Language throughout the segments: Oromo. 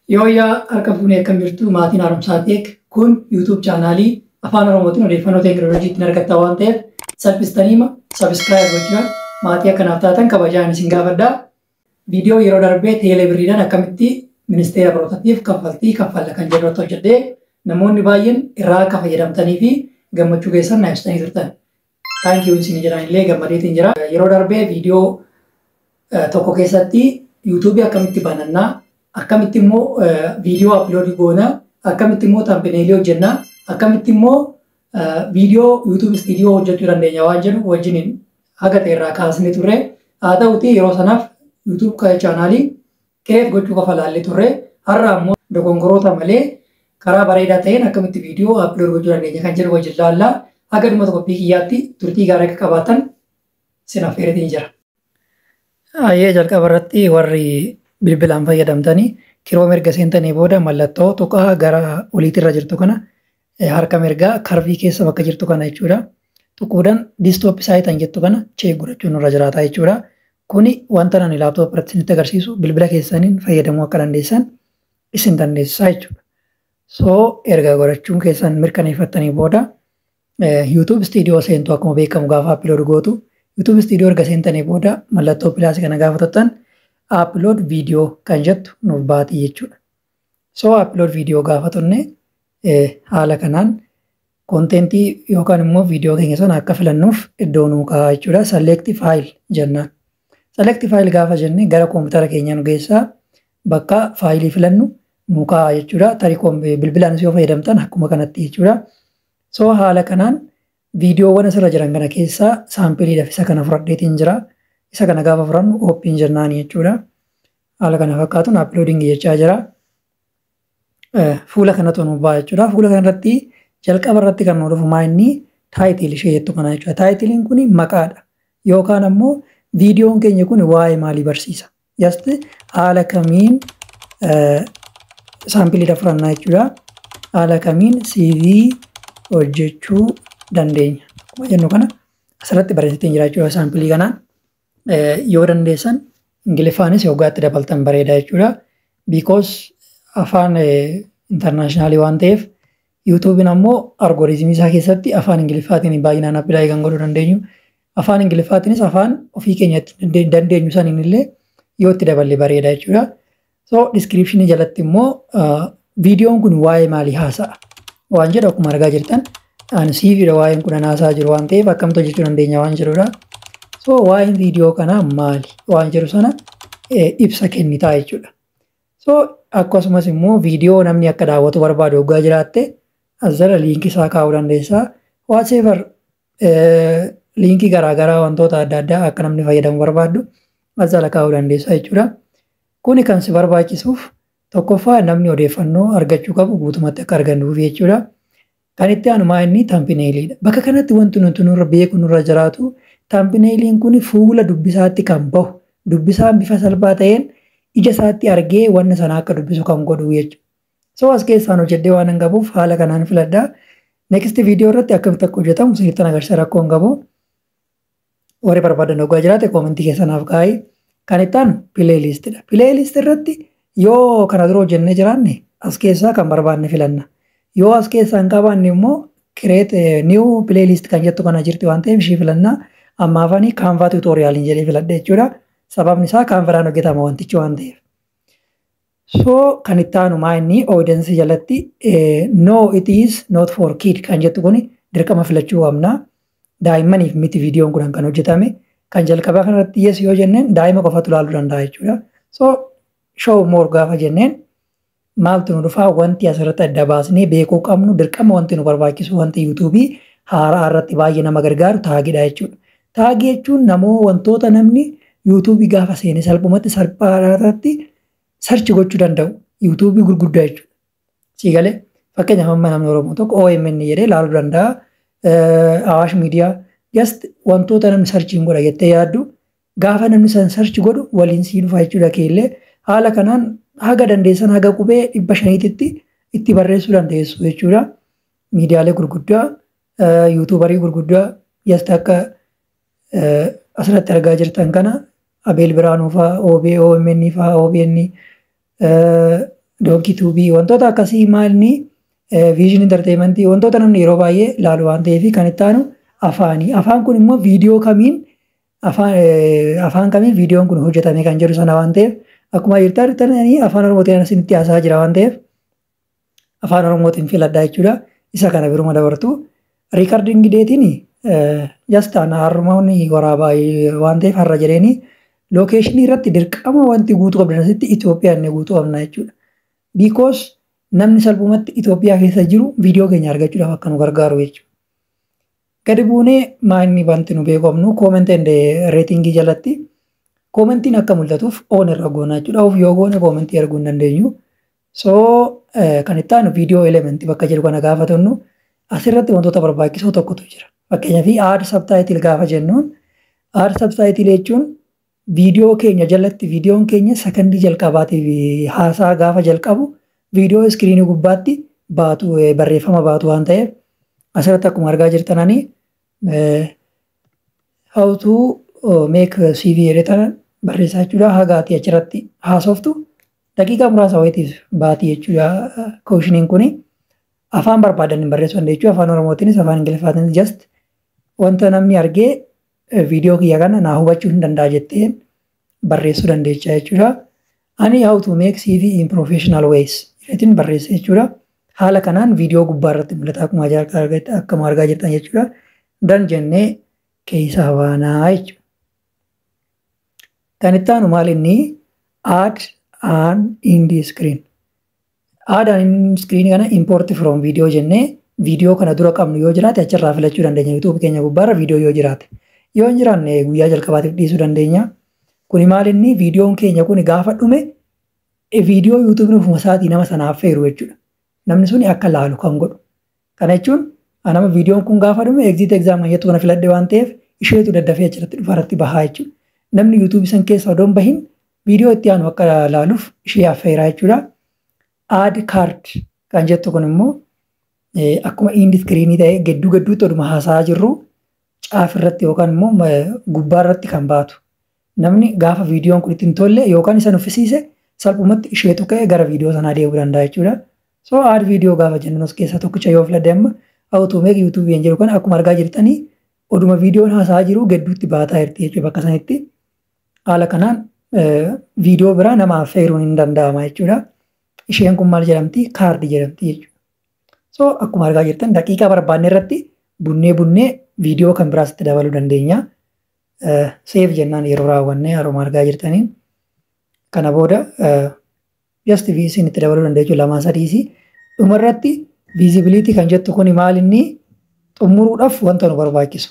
Yooyyaa, harka fuunee, akkam jirtu maatiin Haaromsaa Tech? Kun YouTube channelii afaan Oromootiin odeeffannoo teekinooloojii ittiin argattan waan ta'eef, salphistaniima subscribe gochuudhaan maatii akkanaaf taatan kabajaan isin gaafadha. Viidiyoo yeroo darbee teelee birriidhaan akkamitti ministeera barnootaatiif kaffaltii kaffalla kan jedhu irratti hojjedhee, namoonni baay'een irraa akka fayyadamtanii fi gammachuu keessan na ibsitanii turtan. Thank you isin jedhan illee gammadeetiin jira. Yeroo darbee viidiyoo tokko keessatti YouTubeii akkamitti banannaa, akkamitti immoo viidiyoo upload goonaa, akkamitti immoo thumbnailii hojjennaa, akkamitti immoo viidiyoo YouTube Studio hojjechuu dandeenya waan jedhu wajjiniin haga ta'e irraa kaasnee turre. Haa ta'uti, yeroo sanaaf YouTube channelii create gochuu qofa laallee turre. Har'a ammoo dogongoroota malee karaa bareedaa ta'een akkamitti viidiyoo upload gochuu dandeenya kan jedhu wajjin laallaa. Haga dhuma qophii kiyyaatti turtii gaarii akka qabaatan sin affeereetiin jira. Ayyee, jalqaba irratti warri bilbilaan fayyadamtanii Chrome erga seentanii booda mallattoo tuqaa gara oliitirra jirtu kana, harka mirgaa curvii keessa bakka jirtu kana jechuudha. Tuquudhaan desktop site jettu kana check godhachuun nurra jiraata jechuudha. Kuni wanta ani laptop irratti isinitti agarsiisu bilbila keessaniin fayyadamuu akka dandeessan isin dandeessisa jechuudha. So erga godhachuun keessan mirkaneeffattanii booda YouTube Studio seentu. Akkuma beekamu gaafa upload gootu YouTube Studio erga seentanii booda mallattoo plusii kana gaafa tuttan upload video kan jettu nuuf baatii jechuudha. So upload video gaafa tunne haala kanaan contentii yookaan immoo viidiyoo keenya sana akka filannuuf iddoo nuu kaa'a jechuudha. Select file jennaan. Select file gaafa jenne gara koompitara keenyaa nu geessaa, bakka faayilii filannu nuu kaa'a jechuudha. Tarii bilbilaanis yoo fayyadamtan akkuma kanatti jechuudha. So haala kanaan viidiyoowwan asirra jiran kana keessaa sampleiidhaaf isa kana fudhadheetiin jira. Isa kana gaafa fudhannu open jennaan jechuudha. Haala kana fakkaatuun uploading jechaa jira. Fuula kanatu nu ba'a jechuudha. Fuula kanarratti jalqaba irratti kan nu dhufu maa inni title ishee jettu kana jechuudha. Titleiin kun maqaadha. Yookaan ammoo viidiyoon keenya kun waa'ee maalii barsiisa? Just haala kamiin sampleiidha fudhannaa jechuudha. Haala kamiin CV hojjechuu dandeenya? Akkuma jennu kana asirratti barreessitee jira jechuudha sampleii kanaan. Yoo dandeessan Ingiliffaanis yoggaatti dabaltan bareeda jechuudha. Because afaan internationalii waan ta'eef, YouTubeiin ammoo algorithmii isaa keessatti afaan Ingiliffaatiin baay'inaan apply kan godhuu dandeenyu. Afaan Ingiliffaatiinis afaan ofii keenyatti dandeenyu saniin illee yoo itti daballe bareeda jechuudha. So descriptionii jalatti immoo viidiyoon kun waa'ee maalii haasa'a waan jedhu, akkuma argaa jirtan ani CVdha waa'een kun haasa'aa jiru waan ta'eef, akkamitti hojjechuu dandeenya waan jedhudha. So waa'een viidiyoo kanaa maali waan jedhu sana ibsa kennitaa jechuudha. So akkasumas immoo viidiyoo namni akka daawwatu barbaadu hoggaa jiraatte as jala linkii isaa kaa'uu dandeessaa. Whatever, linkii garaagaraa wantoota adda addaa akka namni fayyadamu barbaaddu as jala kaa'uu dandeessaa jechuudha. Kuni kan si barbaachisuuf tokkoffaa namni odeeffannoo argachuu qabu guutumatti akka argannuuf jechuudha. Kan itti aanu maa inni thumbnailiidha. Bakka kanatti wanti nuti nurra beeku nurra jiraatu, thumbnailiin kun fuula dubbisaatti kan bahu, dubbisaan bifa salphaa ta'een ija isaatti argee wanna sana akka dubbisu kan godhu jechuudha. So as keessaan hojjedhee waan hin qabuuf haala kanaan filadhaa. Next viidiyoo irratti akkamitti akka hojjetamu isinitti agarsiisa, rakkoo hin qabu. Warri barbaadan hoggaa jiraate commentii keessanaaf kaa'i. Kan itti aanu playlistidha. Playlist irratti yoo kana dura hojjennee jiraanne as keessaa kan barbaanne filanna. Yoo as keessaa hin qabaanne immoo create new playlist kan jettu kana jirti waan ta'eef ishii filannaa. Amma afanii Canva tutorialiin jedhee filadhe jechuudha. Sababni isaa Canvadhaan hojjetama wantichi waan ta'eef. So kan itti aanu maa inni audience jalatti "No, it is not for kid" kan jettu kuni dirqama filachuu qabna. Daa'immaniif miti viidiyoon kun kan hojjetame. Kan jalqabaa kanarratti yes yoo jenneen daa'ima qofatu ilaaluu danda'a jechuudha. So show more gaafa jenneen maaltu nu dhufaa? Wanti asirratti adda baasnee beekuu qabnu, dirqama wanti nu barbaachisu, wanti YouTubeii haaraa irratti baay'ee nama gargaaru tagiidha jechuudha. Tagii jechuun namoo wantoota namni YouTubeii gaafa seene salphumatti salphaa irratti search gochuu danda'u YouTubeii gurguddaa jechuudha. Siigalee, fakkeenyaaf amma namni Oromoo tokko OMN jedhee ilaaluu danda'a. Awaash Miidiyaa, just wantoota namni searchiin godha jettee yaaddu gaafa namni san search godhu waliin sii dhufa jechuudha keellee. Haala kanaan haga dandeessan haga qubee 500tti itti barreessuu dandeessu jechuudha. Miidiyaalee gurguddaa, YouTuberii gurguddaa, just akka asirratti argaa jirtan kana Abeel Biraanuu fa'aa, OB, OMN fa'aa, OBN. Donkey Tube wantoota akkasii maalni Vision Entertainment wantoota namni yeroo baay'ee ilaalu waan ta'eef kan itti aanu afaanii. Afaan kun immoo viidiyoo kamiin afaan kamiin viidiyoon kun hojjetame kan jedhu sana waan ta'eef akkuma jirtan afaan Oromootiin isinitti haasa'aa jira waan ta'eef afaan Oromootiin filadhaa jechuudha. Isa kana biruma dabartu. Recording dateiin just har'umaan waraabaa waan ta'eef har'a jedheeni locationii irratti dirqama wanti guutuu qabdan asitti Itoophiyaa inni guutuu qabna jechuudha. Because namni salphumatti Itoophiyaa keessa jiru viidiyoo keenya argachuudhaaf akka nu gargaaru jechuudha. Gadi buunee maanni wanti nu beeku qabnu comment and ratingii jalatti commentiin akka mul'atuuf on irra goona jechuudha. Off yoo goone commentii arguu hin dandeenyu. So kan itti aanu video elementii bakka jedhu kana gaafa tonnu asirratti wantoota barbaachisoo tokkotu jira. Fakkeenyaaf add subtitle gaafa jennuun add subtitle jechuun viidiyoo keenya jalatti viidiyoon keenya sakandii jalqabaatiif haasaa gaafa jalqabu viidiyoo screenii gubbaatti baatu barreeffama baatu waan ta'eef asirratti akkuma argaa jirtananii how to make CV jedhee barreessaa jechuudha. Hagaatii achirratti haasoftu daqiiqaa muraasa wayiitiif baatii jechuudha. Questioniin kuni afaan barbaadan barreessuu dandeechuu, afaan Oromootiinis afaan Ingiliffaatiinis, just wanta namni argee viidiyoo kiyya kana naa hubachuu hin danda'a jetteen barreessuu dandeecha jechuudha. Ani "how to make CV in professional ways" jedheetiin barreessa jechuudha. Haala kanaan viidiyoo gubbaa irratti mul'ata akkuma argaa jirtan jechuudha. Done jennee keessaa baanaa jechuudha. Kan itti aanu maal inni add an end screen. Add an end screen kana import from video jennee viidiyoo kana dura qabnu yoo jiraate achirraa filachuu dandeenya. YouTube keenya gubbaarra viidiyoo yoo jiraate. Yoo hin jiraanne guyyaa jalqabaatiif dhiisuu dandeenya. Kuni maal inni viidiyoon keenya kun gaafa dhume viidiyoo YouTubeni ofuma isaatii nama sanaaf feeru jechuudha. Namni suni akka laalu kan godhu. Kana jechuun nama viidiyoon kun gaafa dhume exit exam kan jettu kana filadhe waan ta'eef isheetu daddafee achirratti dhufa irratti bahaa jechuudha. Namni YouTubeii san keessa odoo hin bahin viidiyoo itti aanu akka laaluuf ishee affeeraa jechuudha. Add card kan jettu kun immoo akkuma end screenii ta'ee gidduu gidduutti oduma haasa'aa jirru caaf irratti yookaan immoo gubbaa irratti kan baatu. Namni gaafa viidiyoon kun itti hin tolle yookaan isa nuffisiise salphumatti isheetu ka'ee gara viidiyoo sanaa deemuu danda'a jechuudha. So add video gaafa jennu as keessaa tokkicha yoo filadhe amma how to make YouTube kan jedhu kan akkuma argaa jirtanii oduma viidiyoon haasa'aa jiru gidduutti baataa jirti jechuudha bakka sanitti. Haala kanaan viidiyoo biraa nama affeeruun hin danda'ama jechuudha. Isheen kun maal jedhamti? Cardii jedhamti jechuudha. So akkuma argaa jirtan daqiiqaa barbaanne irratti bunnee bunnee viidiyoo kan biraas itti dabaluu dandeenya. Save jennaan yeroo raawwanne haruma argaa jirtaniin. Kana booda just isin itti dabaluu dandeechu lamaa sadiisi. Dhumarratti visibility kan jettu kuni maal inni xumuruudhaaf wanta nu barbaachisu.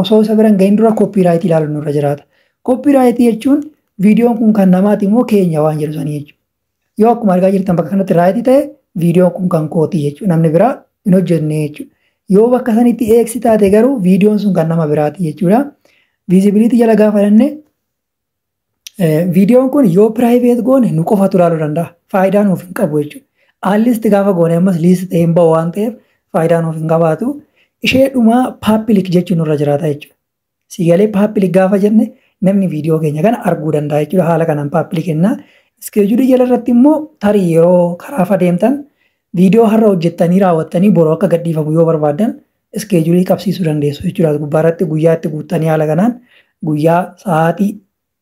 Osoo isa bira hin gahin dura copyrightii ilaaluun nurra jiraata. Copyrightii jechuun viidiyoon kun kan namaati immoo keenya waan jedhu sanii jechuudha. Yoo akkuma argaa jirtan bakka kanatti rightii ta'e viidiyoon kun kan kooti jechuudha. Namni biraa hin hojjenne jechuudha. Yoo bakka sanitti X taate garuu viidiyoon sun kan nama biraati jechuudha. Visibility jala gaafa jenne viidiyoon kun yoo private goone nu qofatu ilaaluu danda'a. Faayidaa nuuf hin qabu jechuudha. Unlist gaafa goone ammas list ta'ee hin bahu waan ta'eef faayidaa nuuf hin qabaatu. Ishee dhumaa public jechuun nurra jiraata jechuudha. Siigalee public gaafa jenne namni viidiyoo keenya kana arguu danda'a jechuudha. Haala kanaan public kennaa. Scheduleii jala irratti immoo tarii yeroo karaa deemtan viidiyoo har'a hojjettanii raawwattanii boroo akka gadhiifamu yoo barbaaddan scheduleii qabsiisuu dandeessu jechuudha. Gubbaarratti guyyaa itti guuttanii haala kanaan guyyaa, sa'aatii,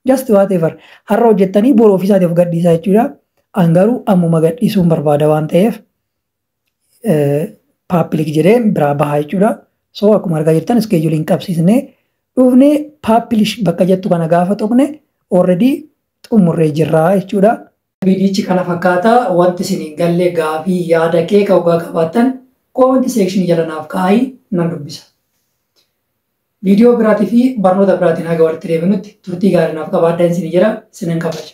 just whatever har'a hojjettanii boroo ofiisaatiif gadhiisaa jechuudha. An garuu ammuma gadhiisuun barbaada waan ta'eef public jedhee biraa bahaa jechuudha. So akkuma argaa jirtan scheduleiin qabsiisnee dhufnee publish bakka jettu kana gaafa tuqne already xumurree jirraa jechuudha. Viidiyichi kana fakkaata. Wanti isin hin galle, gaafii, yaada kee kan qabaattan comment sectionii jala naaf kaa'ii, nan dubbisa. Viidiyoo biraatii fi barnoota biraatiin haga walitti deebinutti turtii gaarii naaf qabaadhaa isin jira, isinin kabaja.